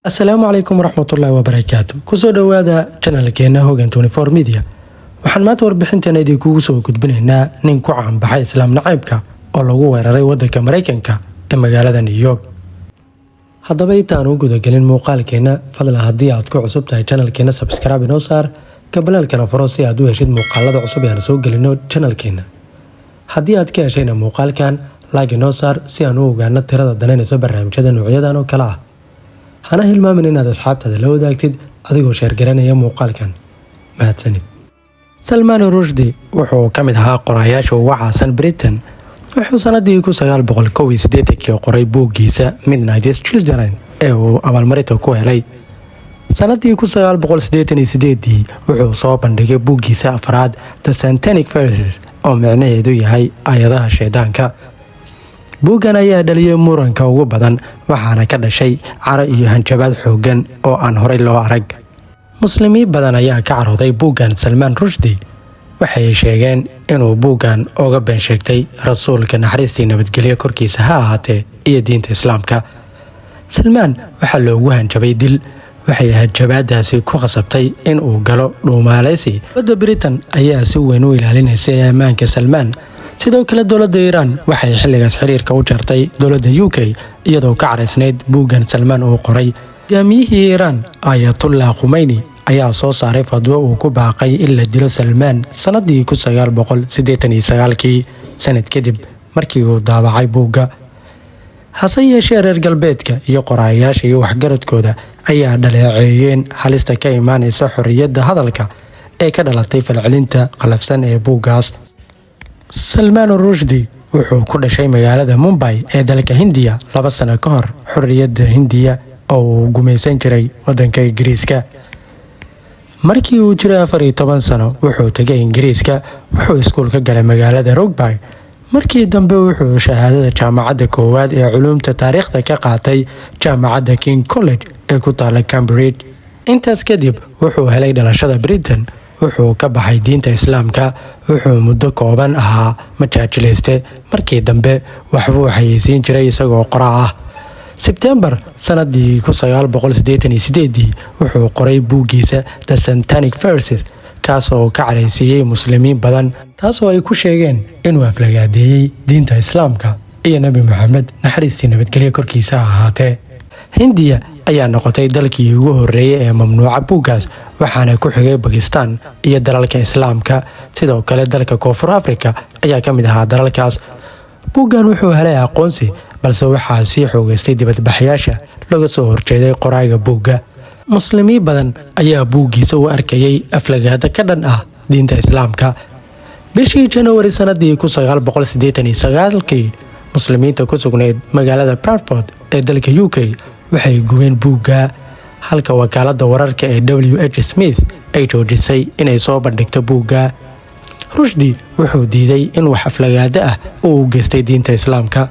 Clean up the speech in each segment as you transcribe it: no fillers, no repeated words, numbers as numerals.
Asalaamu calaykum waraxmatullaahi wabarakaatu. Kusoo dhowaada channelkeena Hogan Media. Waxaan maanta warbixinteena idinkugu soo gudbinaynaa nin ku caanbaxay Islaam nacaybka oo lagu weeraray wadanka Maraykanka ee magaalada New York. Haddaba, intaan u gudagelin muuqaalkeena, fadlan haddii aad ku cusub tahay channelkeena, subscribe inoo saar, gambaleelkana furo si aad u heshid muuqaalada cusub ee aan soo gelino channelkeena. Haddii aad ka heshayna muuqaalkan, like inoo saar si aan u ogaano tirada danaynayso barnaamijyada noocyadan oo kale ah. Hana hilmaamin inaad asxaabtaada la wadaagtid adigoo share garanaya muuqaalkan. Mahadsanid. Salmaan Rushdi wuxuu ka mid ahaa qorayaasha ugu caansan Britain. Wuxuu sanadii 1981-kii qoray buuggiisa Midnight's Children ee uu abaalmarinta ku helay. Sanadii 1988-dii wuxuu soo bandhigay buuggiisa afraad, The Satanic Verses, oo micnaheedu yahay Aayadaha Shaydaanka. Buuggan ayaa dhaliyay muranka ugu badan, waxaana ka dhashay caro iyo hanjabaad xooggan oo aan horey loo arag. Muslimiin badan ayaa ka carooday buuggan Salmaan Rushdi. Waxay sheegeen inuu buuggan oga been sheegtay Rasuulka, naxariistii nabadgelyo korkiisa ha ahaatee, iyo diinta Islaamka. Salmaan waxaa loogu hanjabay dil. Waxay hanjabaadaasi ku khasabtay in uu galo dhuumaaleysi. Dowladda Britain ayaa si weyn u ilaalinaysay ammaanka Salmaan. Sidoo kale, dowladda Iiraan waxay xilligaas xiriirka u jartay dowladda UK, iyadoo ka caraysnayd buuggan Salmaan uu qoray. Hogaamiyihii Iiraan, Ayatullah Khumeyni, ayaa soo saaray fadwo uu ku baaqay in la dilo Salmaan sanadii 1989-kii, sanad kadib markii uu daabacay buugga. Hase yeeshee, reer galbeedka iyo qoraayaasha iyo waxgaradkooda ayaa dhaleeceeyeen halista ka imaanaysa xorriyadda hadalka ee ka dhalatay falcelinta qalafsan ee buuggaas. Salmaan Rushdi wuxuu ku dhashay magaalada Mumbai ee dalka Hindiya, 2 sano ka hor xorriyadda Hindiya oo uu gumaysan jiray wadanka Ingiriiska. Markii uu jiray 14 sano wuxuu tegay Ingiriiska. Wuxuu iskuul ka galay magaalada Rugby. Markii dambe wuxuu shahaadada jaamacadda koowaad ee culuumta taariikhda ka qaatay jaamacadda King College ee ku taala Cambridge. Intaas kadib wuxuu helay dhalashada Britain. Wuxuu ka baxay diinta Islaamka. Wuxuu muddo kooban ahaa majaajilayste. Markii dambe waxbuu xayeysiin jiray isagoo qoraa ah. Sebtembar sanadii 1988-dii wuxuu qoray buuggiisa The Satanic Verses, kaas oo ka caraysiiyey Muslimiin badan, taasoo ay ku sheegeen inuu aflagaadeeyey diinta Islaamka iyo Nebi Moxamed, naxariistii nabadgelyo korkiisa ha ahaatee. Hindiya ayaa noqotay dalkii ugu horreeyey ee mamnuuca buuggaas, waxaana ku xigay Bakistan iyo dalalka Islaamka. Sidoo kale, dalka Koonfur Afrika ayaa ka mid ahaa dalalkaas. Buuggan wuxuu helay aqoonsi, balse waxaa sii xoogeystay dibadbaxyaasha laga soo horjeeday qoraaga buugga. Muslimiin badan ayaa buuggiisa u arkayay aflagaado ka dhan ah diinta Islaamka. Bishii Janawari sanadii 1989-kii, muslimiinta ku sugnayd magaalada Bradford ee dalka UK waxay gubeen buugga, halka wakaaladda wararka ee W H Smith ay joojisay inay soo bandhigto buugga. Rushdi wuxuu diiday in wax aflagaado ah uu u geystay diinta Islaamka.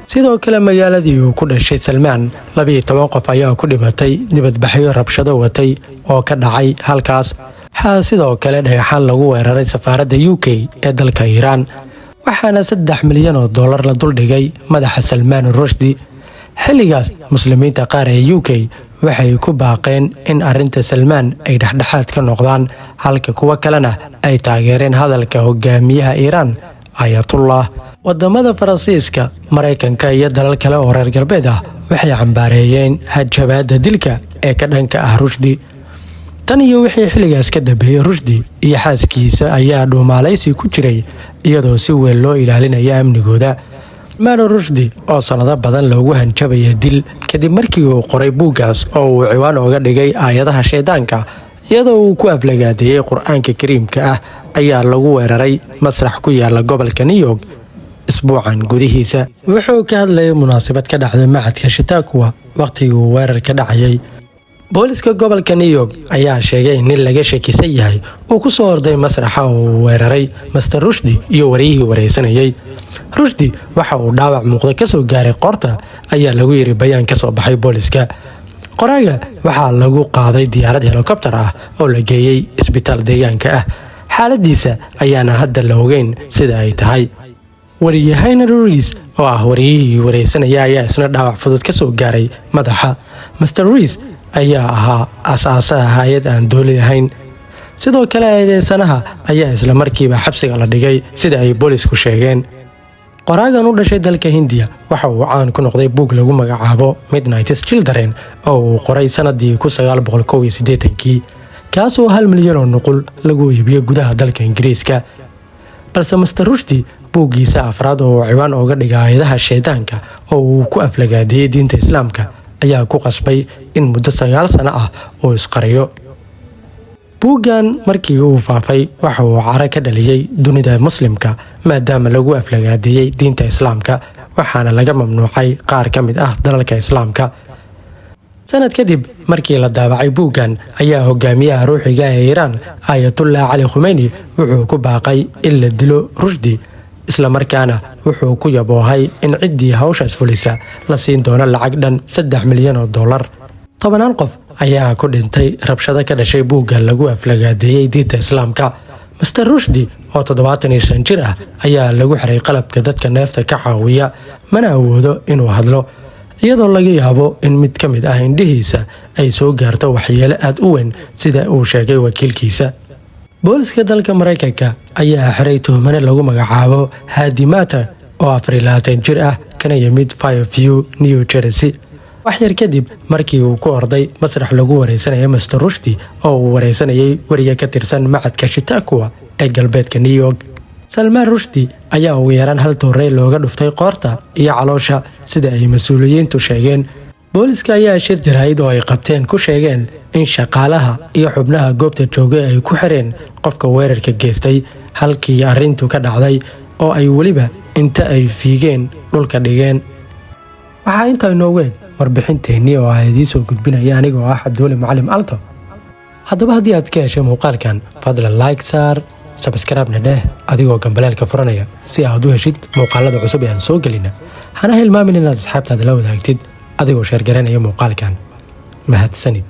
Sidoo kale, magaaladii uu ku dhashay Salmaan, 12 qof ayaa ku dhimatay dibadbaxyo rabshado watay oo ka dhacay halkaas. Waxaa sidoo kale dhagaxaan lagu weeraray safaaradda UK ee dalka Iiraan, waxaana 3 milyan oo dollar la duldhigay madaxa Salmaan Rushdi. Xilligaas muslimiinta qaar ee UK waxay ku baaqeen in arrinta Salmaan ay dhexdhexaad ka noqdaan, halka kuwo kalena ay taageereen hadalka hogaamiyaha Iiraan, Ayatullah. Wadamada Faransiiska, Maraykanka iyo dalal kale oo reer galbeed ah waxay cambaareeyeen hanjabaadda dilka ee ka dhanka ah Rushdi. Tan iyo wixii xilligaas ka dambeeyey, Rushdi iyo xaaskiisa ayaa dhuumaalaysi ku jiray, iyadoo si weyn loo ilaalinaya amnigooda. Salmaan Rushdi, oo sannado badan loogu hanjabaya dil kadib markii uu qoray buuggaas oo uu ciwaan oga dhigay Aayadaha Shaydaanka, iyadoo uu ku aflagaadeeyey Qur-aanka Kariimka ah, ayaa lagu weeraray masrax ku yaala gobolka New York isbuucan gudihiisa. Wuxuu ka hadlayay munaasabad ka dhacday macadka Chautauqua wakhtigii uu weerar ka dhacayay. Booliska gobolka New York ayaa sheegay in nin laga shakisan yahay uu ku soo orday masraxa oo uu weeraray Mister Rushdi iyo wariyihii wareysanayay. Rushdi waxa uu dhaawac muuqda kasoo gaaray qoorta, ayaa lagu yiri bayaan ka soo baxay booliska. Qoraaga waxaa lagu qaaday diyaarad helikobtar ah oo la geeyey isbitaal deegaanka ah. Xaaladiisa ayaana hadda la ogeyn sida ay tahay. Wariye Henry Rees oo ah wariyihii wareysanaya ayaa isna dhaawac fudud ka soo gaaray madaxa. Mister Rees ayaa ahaa aasaasaha hay'ad aan dooli ahayn. Sidoo kale, eedeysanaha ayaa isla markiiba xabsiga la dhigay, sida ay boolisku sheegeen. Qoraagan u dhashay dalka Hindiya waxa uu caan ku noqday buug lagu magacaabo Midnight's Children oo uu qoray sanadii 1981-kii, kaasoo 1 milyan oo nuqul lagu iibiyo gudaha dalka Ingiriiska. Balse Mister Rushdi buuggiisa afraad oo uu ciwaan uga dhigay Aayadaha Shaydaanka oo uu ku aflagaadiyey diinta Islaamka ayaa ku qasbay in muddo 9 sano ah uu isqariyo. Buuggan markii uu faafay waxa uu caro ka dhaliyey dunida Muslimka, maadaama lagu aflagaadeeyey diinta Islaamka, waxaana laga mamnuucay qaar ka mid ah dalalka Islaamka. Sanad kadib markii la daabacay buuggan ayaa hogaamiyaha ruuxiga ee Iiraan, Aayatullah Cali Khumeyni, wuxuu ku baaqay in la dilo Rushdi, islamarkaana wuxuu ku yaboohay in ciddii hawshaas fulisa la siin doono lacag dhan $3 milyan. Tobanaan qof ayaa ku dhintay rabshado ka dhashay buugga lagu aflagaadeeyey diinta Islaamka. Mister Rushdi oo 75 jir ah ayaa lagu xiray qalabka dadka neefta ka caawiya, mana awoodo inuu hadlo, iyadoo laga yaabo in mid ka mid ah indhihiisa ay soo gaarto waxyeelo aad u weyn, sida uu sheegay wakiilkiisa. Booliska dalka Maraykanka ayaa xiray tuhmane lagu magacaabo Hadi Matar oo 24 jir ah, kana yimid Fairview, New Jersey, wax yar kadib markii uu ku orday masrax lagu wareysanaya Mister Rushdi oo uu wareysanayay weriye ka tirsan macadka Chautauqua ee galbeedka New York. Salmaan Rushdi ayaa ugu yaraan hal toorey looga dhuftay qoorta iyo caloosha, sida ay mas-uuliyiintu sheegeen. Booliska ayaa shir jaraa'id oo ay qabteen ku sheegeen in shaqaalaha iyo xubnaha goobta joogay ay ku xireen qofka weerarka geystay halkii arrintu ka dhacday, oo ay weliba inta ay fiigeen dhulka dhigeen. Waxaa intaa inoogu eg warbixinteennii oo ah idiin soo gudbinaya anigoo ah Cabdiweli Macalim Alto. Haddaba, haddii aad ka heshay muuqaalkan, fadlan like saar, subscribe-na dheh adigoo gambaleelka furanaya, si aad u heshid muuqaalada cusub ee aan soo gelina. Hana hilmaamin inaad asxaabtaada la wadaagtid adigoo share garanaya muuqaalkan. Mahadsanid.